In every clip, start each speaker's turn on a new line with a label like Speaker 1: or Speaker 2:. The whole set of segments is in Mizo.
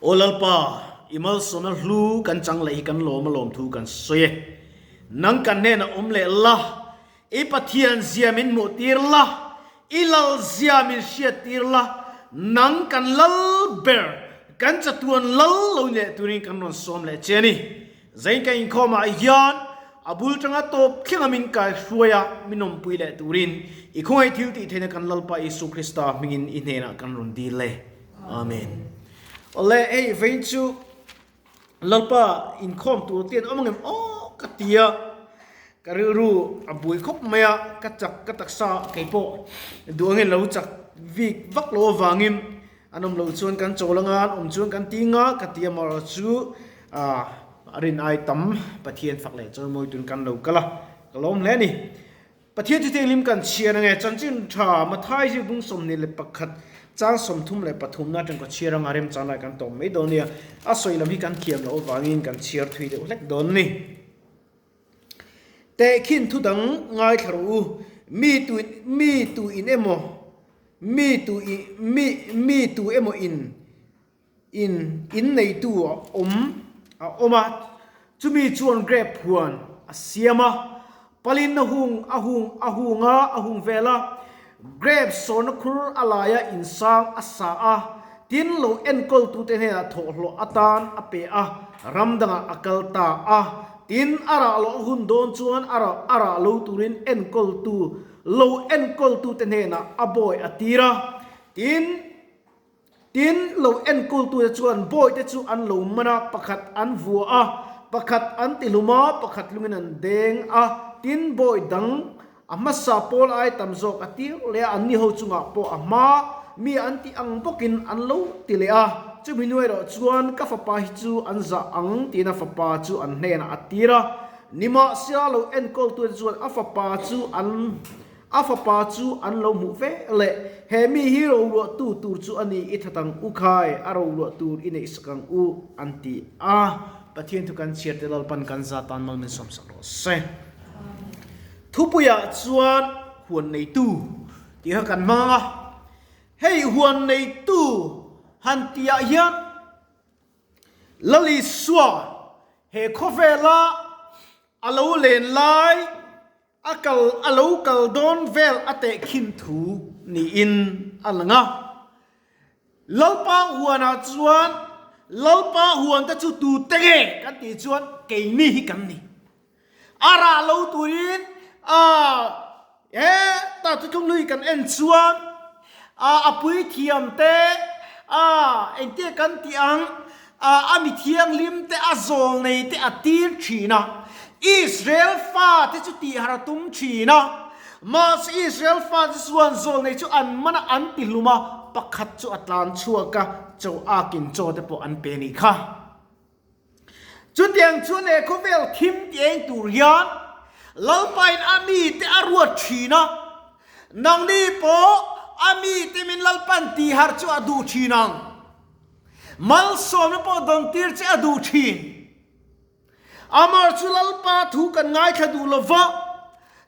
Speaker 1: Aw Lalpa, i malsawmna hlu kan chang leh hi kan lawm a lawmthu kan sawi e. Nang kan hnenah awm leh la, i Pathian zia min hmuhtir la, i lal zia min hriattir la, nang kan lal ber, kan chatuan lal lo ni leh turin kan rawn sawm leh che a ni. Zain ka inkhawmah hian a bul tanga tawp thlenga min kai hruai a, min awmpui leh turin i khawngaih thil tih theihna kan Lalpa Isu Krista hmingin i hnenah kan rawn dil e. Amen. Awle, hei vawiin chu Lalpa inkhawm tur te an awm angem aw ka ti a, ka rilru a buai khawp mai a, ka chak ka taksa keipawh duh angin lo chak vik vak lo avangin An awm loh chuan kan chawl anga, an awm chuan kan ti nga ka ti a, amaherawh chu a rin ai tam Pathian fak leh chawimawi tun kan lo kal a, ka lawm hle a ni. Pathian thuthianghlim kan chhiar ange, chanchin tha Mathai zirbung 21 chang 33 na atang ka chhiar anga remchang lai kan tawp mai dawn nia, a sawi lam hi kan thiam loh avangin kan chhiar thui deuh hlek dawn a ni. Tehkhin thu dang ngaithla rawh u, mi tu mi tu in emaw mi tu i mi mi tu emaw in in in neitu a awm a awm a, chumi chuan grape huan a siam a, palin a hung a hung a hung a a hung vel a, grape sawrna khur a laia insang a sa a, tin lo enkawltute hnenah thawhhlawh atan a pe a, ram dangah a kal ta a. Tin, a rah loh hun dawn chuan a rah a rah lo turin enkawltu lo enkawltute hnenah a bawi a tir a. Tin, tin, lo enkawltute chuan bawite chu an lo man a, pakhat an vua a, pakhat an tihlum a, pakhat lungin an deng a. Tin, bawi dang A hmasa pawl ai tam zawk a tir leh a, anni ho chungah pawh a hma mi an tih ang bawkin an lo ti leh a. Chumi hnu erawh chuan ka fapa hi chu an zah ang tiin a fapa chu an hnenah a tir a. Nimahsela lo enkawltute chuan a fapa chu an a fapa chu an lo hmuh ve leh, He mi hi roluahtu tur chu a ni, i that ang u khai, a roluah tur i neihsak ang u, an ti a. Pathian thu kan chhiar te Lalpan kan za tan mal min sawmsak rawh se. Thupuiah chuan huan neitu tih kha kan hmang ang a, hei huan neitu han tihah hian Lalisua he khawvela a lo len lai a kal a lo kal dawn vel a tehkhin thu niin a lang a. Lalpa huanah chuan Lalpa huante chu tute nge kan tih chuan keini hi kan ni. A rah lo turin a he ta thuthlung hlui kan en chuan a a puithiam te a engtia kan tih ang a a mi thianghlim te a zawl nei te a tir thin a, Israel fa te chu tih har a tum thin a, mahse Israel fa te chuan zawl nei chu an man a an ti hlum a, pakhat chu a tlan chhuak a, chaw akin chaw te pawh an pe a nih kha. Chutiang chuan he khawvel thim ti eng tur hian Lalpain a mite a ruat thin a, nangni pawh a mite min Lalpan tih harh chu a duh thin ang. Malsawmna pawh dawn tir che a duh thin. Amar chu Lalpa thu kan ngaithla duh lo va,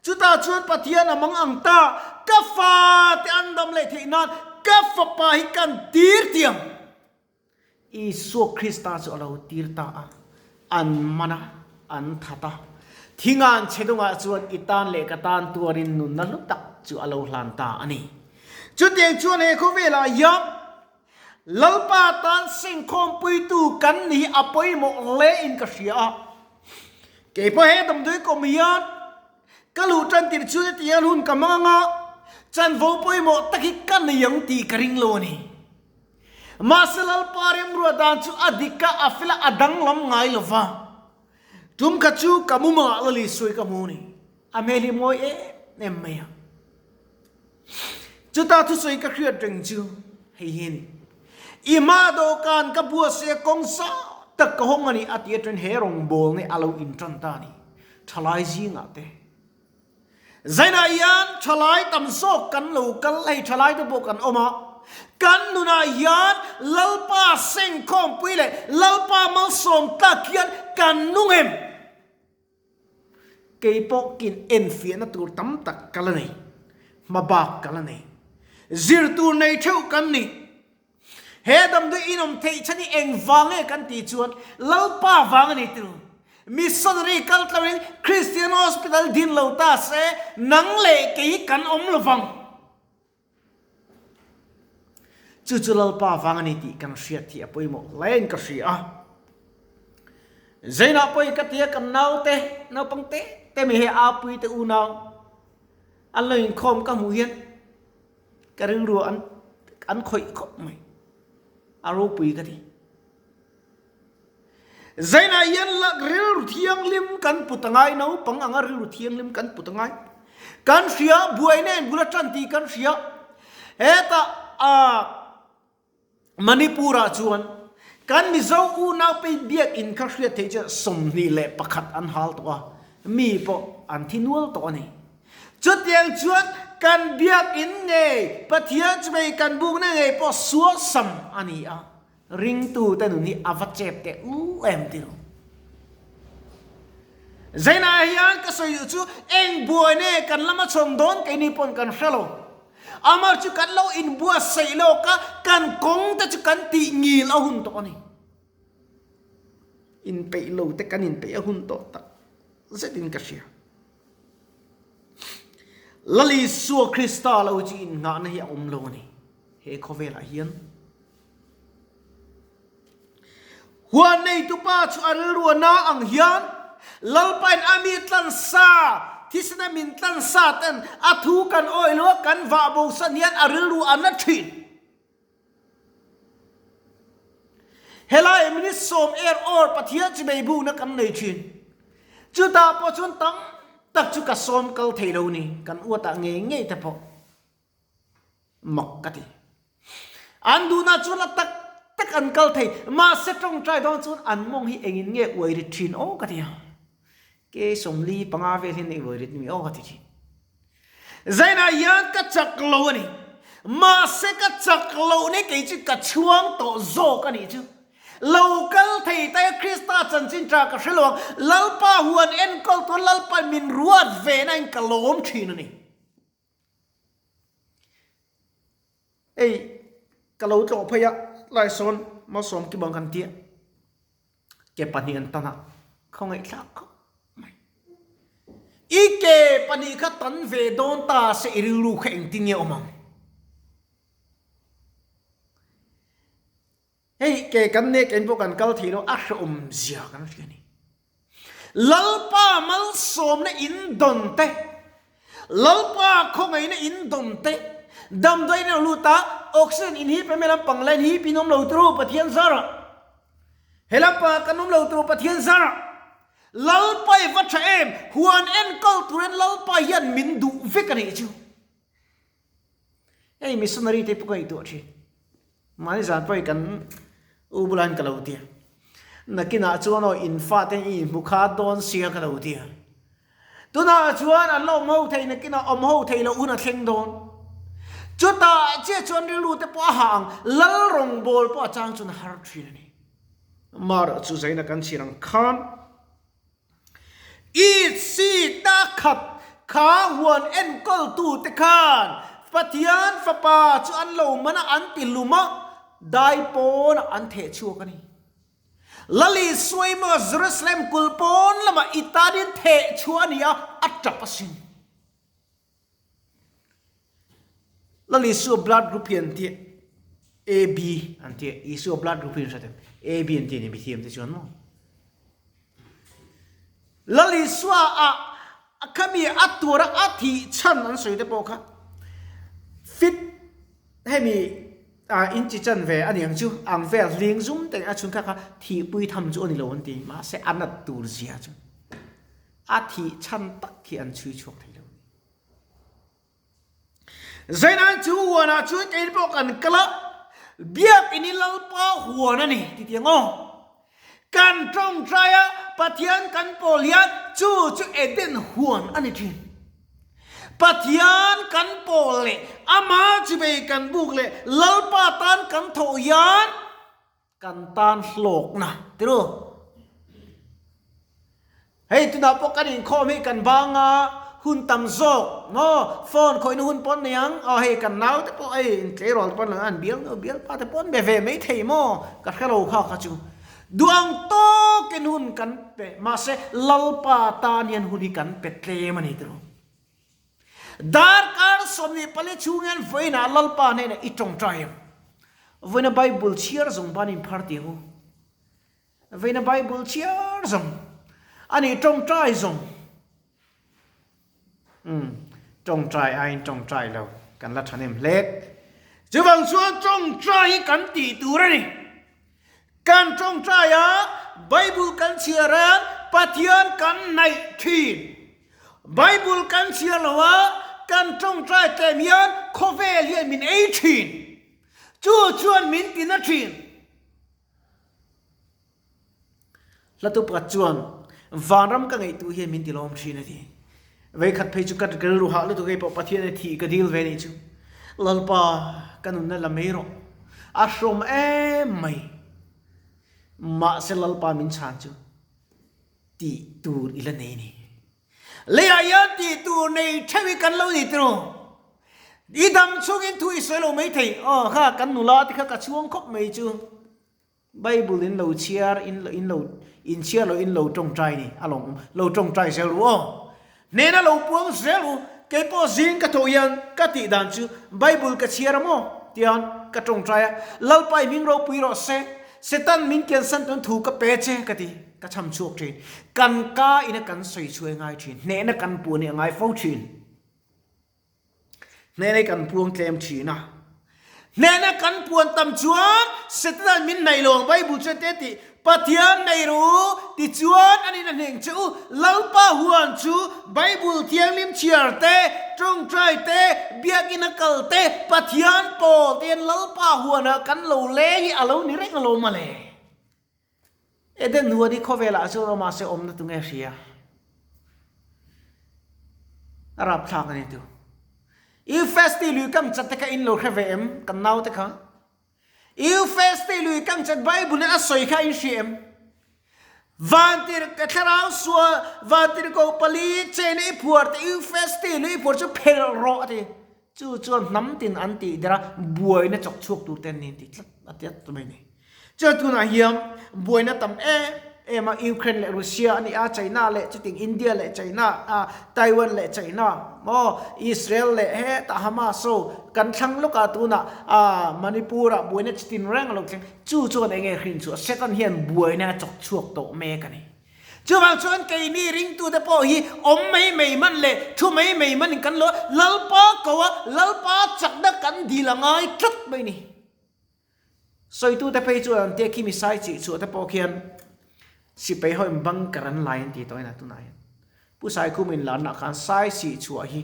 Speaker 1: chutah chuan Pathian a mang ang ta, ka fate an dam leh theih nan ka fapa hi kan tir tiang. Isua Krista chu a lo tir ta a, an man a, an that a. Thingan chhe dungah chuan i tan leh ka tan tuarin nunna hlu tak chu a lo hlan ta a ni. Chutiang chuan he khawvelah hian Lalpa tan sengkhawmpuitu kan ni hi a pawimawh hle in ka hria a. Kei pawh he damdawi kawm hian ka luh tan tir chu hetiang hun ka hmang anga chanvo pawimawh tak hi ka nei ang tih ka ring lo a ni. Mahse Lalpa remruat dan chu a dik a, a fel a, a danglam ngai lo va. Tum kha chu ka mumangah Lali sawi ka hmu ni. A hmel hi mawi em em mai a. Chuta thusawi ka hriat reng chu hei hi a ni. I hma dawhkan ka buatsaih a kawng zau tak ka hawng a ni a ti atangin he rawngbawlna hi a lo intan ta a ni. Thalai zingah te. Zainah hian thalai tam zawk kan lo kal, hei thalai te pawh kan awm a, kan nunah hian Lalpa sengkhawmpui leh Lalpa malsawm tlak hian kan nung em? Kei pawh kin enfiahna tur tam tak ka la nei, hma bak ka la nei. Zir tur nei theuh kan ni. He damdawi in awm theih chhan hi eng vang nge kan tih chuan Lalpa vang a ni tilo. Missionary kal tlo in Christian Hospital din lo ta se nang leh kei kan awm lo vang. Chu chu Lalpa vang a ni tih kan hriat hi a pawimawh hle in ka hria a. Zainah pawh ka ti a kan naute naupang te te mai hei Apui te unau an lo inkhawm ka hmuh hian ka rilru an an khawih khawp mai a ropui ka ti. Zainah hian rilru thianghlim kan put a ngai naupang anga rilru thianghlim kan put a ngai. Kan hria buaina in bul a tan tih kan hria hetah ah Manipur ah chuan kan Mizo unau pei biakinn kha hriat theih chuan 21 an hal tawh a, mi pawh an thi nual tawh a ni. Chutiang chuan kan biakinn ngei, Pathian chumei kan bukna ngei pawh suasam a ni a, ringtute nun hi a va chep teh u em ti lo. Zainah hian ka sawi duh chu eng buai nge kan lama chhawn dawn keini pawn kan hre lo. Amah chu kan lo inbuatsaih lawk a, kan kawng te chu kan tih ngil a hun tawh a ni. Inpeih lo te kan inpeih a hun tawh tak zetin ka hria. Lal Isua Krista lo chu innghahna hi a awm lo a ni he khawvelah hian. Huan neitupa chu a rilru a na ang hian Lalpain a mi tlansa, thisena min tlansa ten a thu kan awih lo a, kan vah bosan hian a rilru a na thin. Helai minute sawm er awr Pathian chi mei bukna kan nei thin. Chutah pawh chuan tam tak chu ka sawm kal thei lo ni, kan uatah ngei ngei te pawh. Mak ka ti. An duhna chuan a tak tak an kal thei. Mahse tawngtai dawn chuan an mawng hi engin nge uai rit thin aw ka ti a. Ke 45 vel hian uai rit mi aw ka ti thin. Zainah hian ka chak lo a ni. Mahse ka chak loh ni kei chu ka chhuang tawh zawk a nih chu. Lo kal thei tai a Krista chanchin tha ka hre lo ang. Lalpa huan enkawl tuan Lalpa min ruat ve na in ka lawm thin a ni. Hei ka lo tlawh phei a lai sawn malsawm ki bang kan tia ke pahnih an tan a khawngaih thlak khawp mai i ke pahnih kha tan ve dawn ta se i rilru kha engtin nge awm ang hei ke kan nek en pawh kan kal thei lo a hrehawm zia kan hria a ni. Lalpa malsawmna in dawn te, Lalpa khawngaihna in dawn te, damdawiin a lo lut a, oxygen in hip em helam pang line hip in awm lo turu Pathian zarah, helam pangah kan awm lo turu Pathian zarah, Lalpa i va tha em, huan enkawl turin Lalpa hian min duh vek a nih chu. Hei missionary te pawh ka ngaihtuah thin. Mahni zan pawh hi kan u bulah hian ka lo ti a. Nakinah chuan aw in fate i inhmu kha dawn sia ka lo ti a. Tunah chuan an la awm ho thei nakinah awm ho thei loh hun a thleng dawn. Chutah chiah chuan rilru te pawh a hah ang, lal rawngbawl pawh a chang chuan a har thin a ni. Amaherawh chu zaina kan chhir ang khan. Itsi ta khat kha huan enkawltute khan Pathian Fapa chu an lo man a, an ti lum a, dai pawnah an theh chhuak a ni. Lal Isua emaw Jerusalem kulh pawn lamah i tanin theh chhuah a ni a, a tap asin. Lal Isua blood group hi an ti a, AB an ti a, Isua blood group hi an hre thei, AB an ti a ni mithiam te chuan maw. Lal Isua a khami a tuara a thih chhan an sawi te pawh kha fit hemi in chi chan ve a niang chu ang vel hling zum te a chhun kha kha thihpui tham chu a ni lo an ti mahse a nat tur zia chu a thih chhan tak khi an chhui chhuak thei lo. Zainan chu huanah chuan keini pawh kan kal a, biakinn hi Lalpa huan a ni ti tiang aw. Kan tawngtai a, Pathian kan pawl hian chu chu Eden huan a ni thin. Pathian kan pawl leh ama chibei kan buk leh Lalpa tan kan thawh hian Kan tan hlawkna tiru. Hei tunah pawh kan inkhawm hi kan bang a, Hun tam zawk maw phone khawihna hun pawn nei ang aw hei kan nau te pawh hei in tleirawl te pawn an bial nu bial pa te pawh an be ve mai thei maw ka hre lo kha kha chu duang tawkin hun kan pe mahse Lalpa tan hian hun hi kan pe tlem a ni tiraw darkar 24 chhung hian vawiinah Lalpa hnenah i tawngtai ang vawiina Bible chhiar zawng ban inphar tih ang u. Veina Bible chhiar zawng a nih tawngtai zawng umm tawngtai aiin tawngtai lo kan la thahnem hlek. Chuvang chuan tawngtai hi kan tih tur a ni. Kan tawngtai a, Bible kan chhiar a, Pathian kan hnaih thin. Bible kan chhiar lo a, kan tawngtai tlem hian khawvel hian min ei thin. Chu chuan min tina thin. Hlatu pakhat chuan, Vanram ka ngaihtuh hian min tilawm thin a ti. Veikhat phei chu ka rilru hah lutuk hei pawh Pathian a thih ka dil ve nih chu. Lalpa, ka nunna la mai rawh. A hrawm em mai. Mahse Lalpa min chhan chu tih tur i la nei ni. Leiah hian tih tur nei theuh hi kan lo ni tiraw? I dam chungin thu i sawi lo mai thei. Aw kha kan nula te kha ka chhuang khawp mai chu. Bible in lo chhiar in in lo in chhiar lo in lo tawngtai ni a lawm awm. Lo tawngtai zel ru aw. Hnena lo puang zel u. Kei pawh zing ka thawh hian ka tih dan chu Bible ka chhiar a maw tian ka tawngtai a. Lalpa i hming ropui rawh se. Satan min kiansan tun thu ka pe che ka ti. Ka chham chhuak thin. Kan ka ina kan sawi chhuai ngai thin. Hnehna kan puan hi a ngai fo thin. Hnehna hi kan puang tlem thin a. Hnehna kan puan tam chuan Setana'n min hnaih lo ang Bible chuan te tih Pathian nei ru tichuan an in a hneng che u. Lalpa huan chu Bible thianghlim chhiar te, tawngtai te, biakinn a kal te, Pathian pawl te hian Lalpa huanah kan lo leng hi a lo ni reng alawm mawle. Eden huan hi khawvelah chuan awm mahse awmna tunge hria? A rapthlak a ni tu. Eufesti lui kang chat te kha in lo hre ve em? Kan nau te kha. Eufesti lui kang chat Bible in a sawi kha in hria em? Vantir ka thlarau sual vantir ko pali chena i phuar te Eufesti lui i phuar chu phelh rawh a ti. Chu chuan hnam tin an tih der a, buaina chawk chhuak tur te an ni an ti tlat a ti at mai a ni. Chuan tunah hian buaina tam em em a, Ukraine leh Russia a ni a, China leh chuting India leh China a, Taiwan leh China maw, Israel leh hetah Hamas ho kan thlang lawk a tunah ah Manipur ah buaina chitin reng a lo thleng. Chu chuan eng nge hrin chu a Satan hian buaina a chawk chhuak tawh mek a ni. Chuvang chuan keini ringtute pawh hi awm mai mai man leh thu mai mai manin kan lo Lalpa ko a, Lalpa chakna kan dil a ngai tlat mai ni. Sawitute phei chuan an tia khi misai chih chhuah te pawh khian sipai ho in bunker an lai an ti tawh ina tunah hian. Pu Saikhum in larna khan sai sih chhuah hi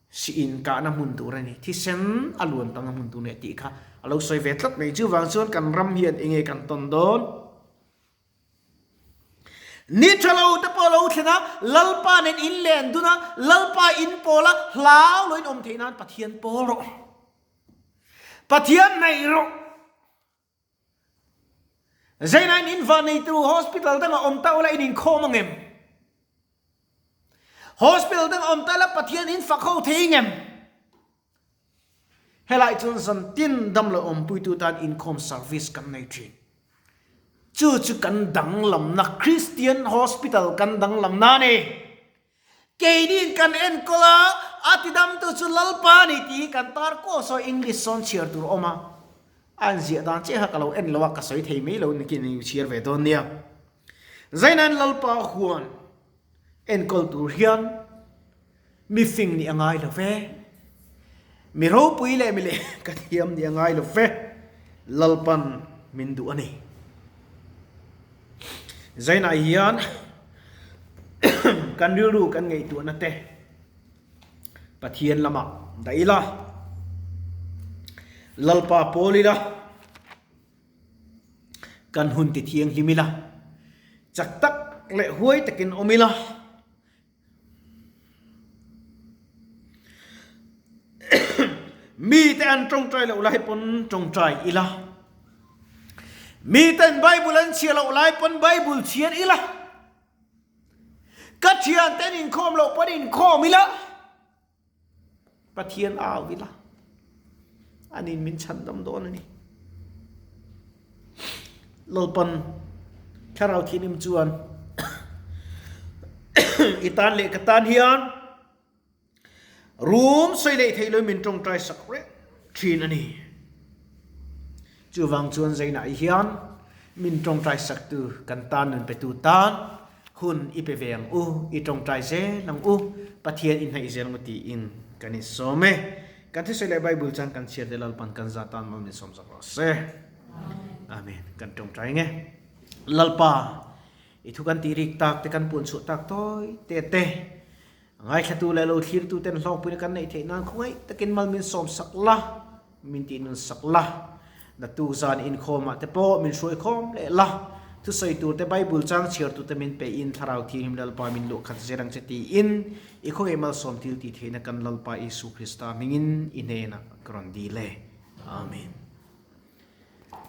Speaker 1: si in kahna hmun tur a ni, thisen a luan tamna hmun tur a ni tih kha a lo sawi ve tlat mai. Chuvang chuan kan ram hian enge kan tawn dawn? Ni tha lo te pawh lo thlen a, Lalpa nen in len dun a, Lalpa in pawl a, hlau lo in awm theih nan Pathian pawl rawh. Pathian hnaih rawh. Zeinain in van nei tu hospital dangah awm ta ula in inkhawm ang em? Hospital dangah awm ta ula Pathian in fak ho thei ngem? Helai chuan zan tin damlo awmpuitu tan inkhawm service kan nei thin. Chu chu kan danglamna Christian Hospital kan danglamna a ni. Keiniin kan enkawl a, a tidamtu chu Lalpa a ni tih hi kan tar kuau sawi English sawn chhiar tur a awm a. A inziah dan chiah kha ka lo en lo a, ka sawi thei mai lo nikin in chhiar ve dawn nia. Zainain Lalpa huan enkawl tur hian Mi fing nih a ngai lo ve. Mi ropui leh mi leh ka thiam nih a ngai lo ve. Lalpan min duh a ni. Zainah hian kan rilru kan ngaihtuahna te Pathian lamah dah ila, Lalpa pawl ila, kan hun ti thianghlim ila, chak tak leh huai takin awm ila, Mite an tawngtai loh lai pawn tawngtai ila. Miten Bible an chhiar loh lai pawn Bible chhiar ila. Ka thianten inkhawm loh pawn inkhawm ila, Pathian au ila, anin min chhandam dawn a ni. Lalpan Thlarau Thianghlim chuan i tan leh ka tan hian Rum sawi leh theih loin min tawngtai sak reng thin a ni. Chuvang chuan Zainah hian min tawngtai saktu kan tan nun petu tan hun i pe ve ang u, i tawngtai zel ang u, Pathian i hnaih zel ang u tiin kan insawm e. Kan thusawi leh Bible chuan kan chhiar te Lalpan kan za tan mal min sawm zak rawh se. Amen. Kan tawngtai nge. Lalpa, i thu kan tih rik tak te kan puan chhuah tak tawi te te. A ngaithlatu leh lo thlirtuten hlawkpuina kan neih theih nan khawngaih takin mal min sawm sak la, min tih nun sak la. Naktuk zan inkhawmah te pawh min hruai khawm leh la. Thusawi tur te Bible chang chhiar tu te min peih in Thlarau Thianghlim Lalpa min luhkhat zel ang che tiin i khawngaih malsawm thil tih theihna kan Lalpa Isu Krista hmingin i hnenah ka rawn dil e. Amen.